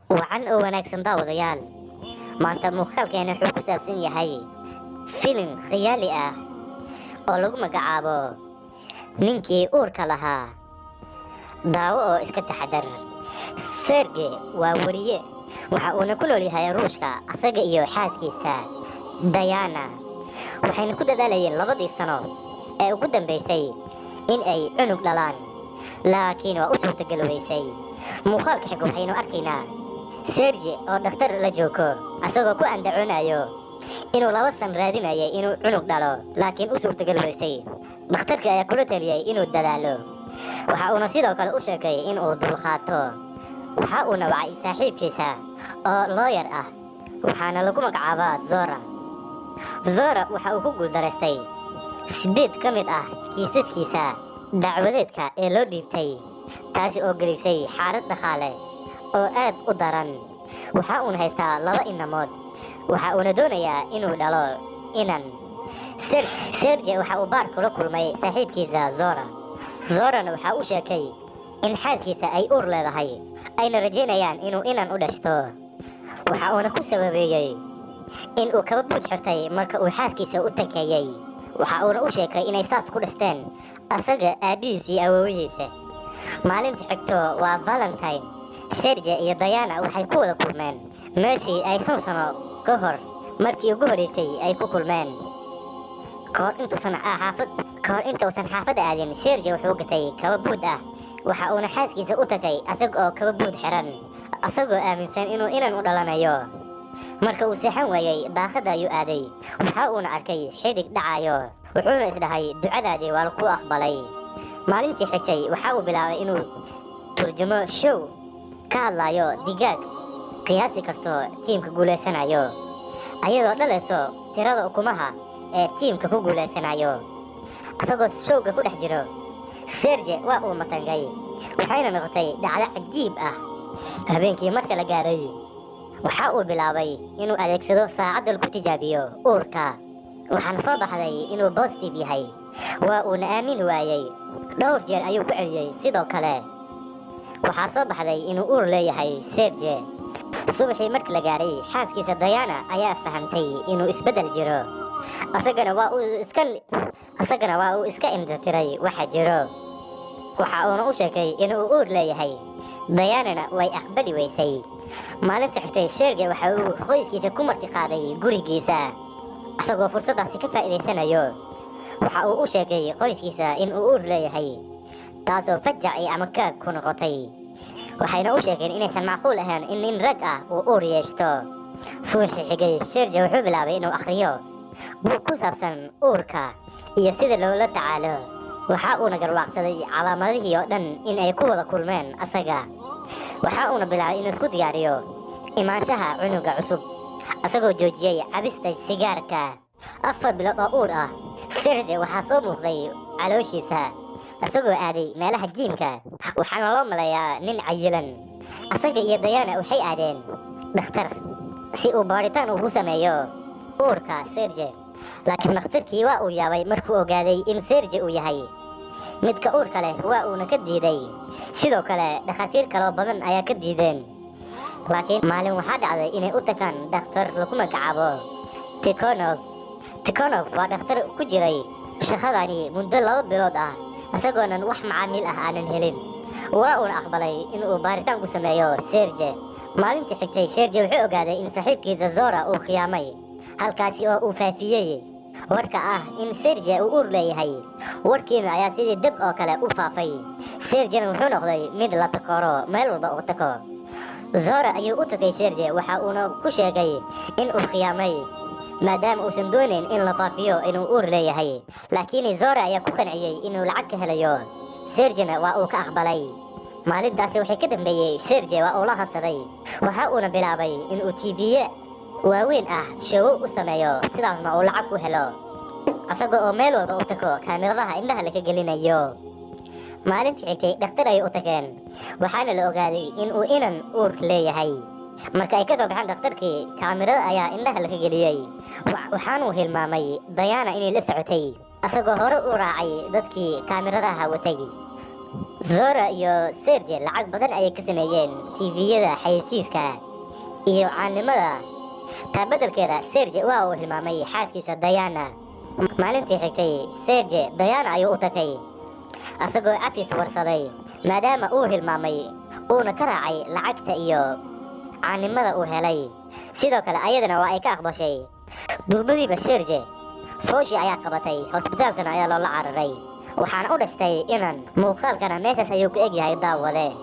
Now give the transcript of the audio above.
Wacan oo wanaagsan, daawadayaal. Maanta muuqaalkeena wuxuu ku saabsan yahay filim khiyaali ah oo lagu magacaabo Ninkii Uurka Lahaa. Daawo oo iska taxadar. Serge waa weriye, waxa uuna ku nool yahay Ruushka asaga iyo xaaskiisa Dayana. Waxayna ku dadaalayeen 2dii sano ee ugu dambaysay in ay cunug dhalaan, laakiin waa u suurtagal weysay. Muuqaalka xiga waxaynu arkaynaa Serge oo dhakhtar la joogo, asagoo ku andacoonayo inuu 2 san raadinayay inuu cunug dhalo, laakiin u suurtagal weysay. Dhakhtarka ayaa kula taliyey inuu dadaalo, waxa uuna sidoo kale u sheegay inuu dulqaato. Waxa uuna wacay saaxiibkiisa oo lawyer ah, waxaana lagu magacaabaa Zora. Zora waxa uu ku guuldaraystay siddeed ka mid ah kiisaskiisa dacwadeedka ee loo dhiibtay, taasi oo gelisay xaalad dhaqaale oo aad u daran. Waxa uuna haystaa laba inamood, waxa uuna doonayaa inuu dhalo inan. Serge waxa uu baar kula kulmay saaxiibkiisa Zora. Zorana waxa uu sheegay in xaaskiisa ay uur leedahay, ayna rajaynayaan inuu inan u dhashto. Waxa uuna ku sababeeyey in uu kaba buud xirtay marka uu xaaskiisa u takeeyey. Waxa uuna u sheegay inay saas ku dhashteen asaga, aabbihiisa iyo awoowihiisa. Maalinta xigto waa Valentine. Serge iyo Dayana waxay ku wada kulmeen meeshii ay 5 sano ka hor markii ugu horreysay ay ku kulmeen. Kahor intuusan xaafadda aadin, Serge wuxuu gatay kaba buud ah. Waxa uuna xaaskiisa u tagay asaga oo kaba buud xiran, asagoo aaminsan inuu inan u dhalanayo. Marka uu seexan waayey, daaqadda ayuu aaday. Waxa uuna arkay xidig dhacayo, wuxuuna isdhahay, "Ducadaadii waa lagu aqbalay." Maalintii xigtay waxa uu bilaabay inuu turjumo show ka hadlayo digaag qiyaasi karto tiimka guulaysanayo, ayadoo dhalayso tirada ukumaha ee tiimka ku guulaysanayo. Isagoo showga ku dhex jiro, Serge waa uu matangay, waxayna noqotay dhacdo cajiib ah. Habeenkii marka la gaaray, waxa uu bilaabay inuu adeegsado saacadda lagu tijaabiyo uurka, waxaana soo baxday inuu positive yahay. Waa uuna aamin waayey. Dhowr jeer ayuu ku celiyey. Sidoo kale waxaa soo baxday inuu uur leeyahay Serge. Subaxii markii la gaaray, xaaskiisa Dayana ayaa fahamtay inuu isbeddel jiro. Asagana waa uu iska indhatiray waxa jiro. Waxa uuna u sheegay inuu uur leeyahay, Dayanana way aqbali weysay. Maalinta xigtay, Serge waxa uu qoyskiisa ku martiqaaday gurigiisa. Isagoo fursaddaasi ka faa'iidaysanayo, waxa uu u sheegay qoyskiisa inuu uur leeyahay, taasoo fajac iyo amakaag ku noqotay. Waxayna u sheegeen inaysan macquul ahayn in nin rag ah uu uur yeeshto. Subaxii xigay, Serge wuxuu bilaabay inuu akhriyo buug ku saabsan uurka iyo sida loola tacaalo. Waxa uuna garwaaqsaday calaamadihii oo dhan in ay ku wada kulmeen asaga. Waxa uuna bilaabay inuu isku diyaariyo imaanshaha cunuga cusub, asagoo joojiyey cabista sigaarka. 4 bilood oo uur ah, Serge waxaa soo muuqday calooshiisa, isagoo aaday meelaha gymka. Waxaana loo maleeyaa nin cayilan. Asaga iyo Dayana waxay aadeen dhakhtar si uu baadhitaan ugu sameeyo uurka Serge, laakiin dhakhtarkii waa uu yaabay markuu ogaaday in Serge uu yahay midka uurka leh. Waa uuna ka diiday. Sidoo kale dhakhaatiir kaloo badan ayaa ka diideen, laakiin maalin waxaa dhacday inay u tagaan dhakhtar lagu magacaabo Tikhonov. Tikhonov waa dhakhtar ku jiray shaqadani muddo 2 bilood ah, isagoonan wax macaamiil ah aanan helin. Waa uuna aqbalay inuu baaritaan ku sameeyo Serge. Maalintii xigtay, Serge wuxuu ogaaday in saaxiibkiisa Zora uu khiyaamay, halkaasi oo uu faafiyey warka ah in Serge uu uur leeyahay. Warkiina ayaa sidii dab oo kale u faafay. Sergena wuxuu noqday mid la takooro meel walba uu tago. Zora ayuu u tagay Serge, waxa uuna ku sheegay in uu khiyaamay, maadaama uusan doonayn in la faafiyo inuu uur leeyahay. Laakiin Zora ayaa ku qanciyey inuu lacag ka helayo. Sergena waa uu ka aqbalay. Maalintaasi waxay ka dambeeyey, Serge waa uu la qabsaday. Waxa uuna bilaabay inuu TV-ye waaweyn ah showow u sameeyo, sidaasna uu lacag ku helo, isaga oo meel walba u tago kaamiradaha indhaha laga gelinayo. Maalintii xigtay dhakhtar ayay u tageen, waxaana la ogaaday inuu inan uur leeyahay. Marka ay ka soo baxeen dhakhtarkii, kaamirada ayaa indhaha laga geliyey. Waxaanuu hilmaamay Dayana inay la socotay, isagoo hore u raacay dadkii kaamiradaha watay. Zora iyo Serge lacag badan ayay ka sameeyeen TV-yada xayeysiiska iyo caannimada. Taa beddelkeeda, Serge waa uu hilmaamay xaaskiisa Dayana. Maalintii xigtay, Serge Dayana ayuu u tagay, asagoo cafis warsaday maadaama uu hilmaamay uuna ka raacay lacagta iyo caannimada uu helay. Sidoo kale ayadana waa ay ka aqbashay. Durbadiiba Serge fooshi ayaa qabatay, hosbitaalkana ayaa loola cararay, waxaana u dhashtay inan. Muuqaalkana meeshaas ayuu ku egyahay, daawade.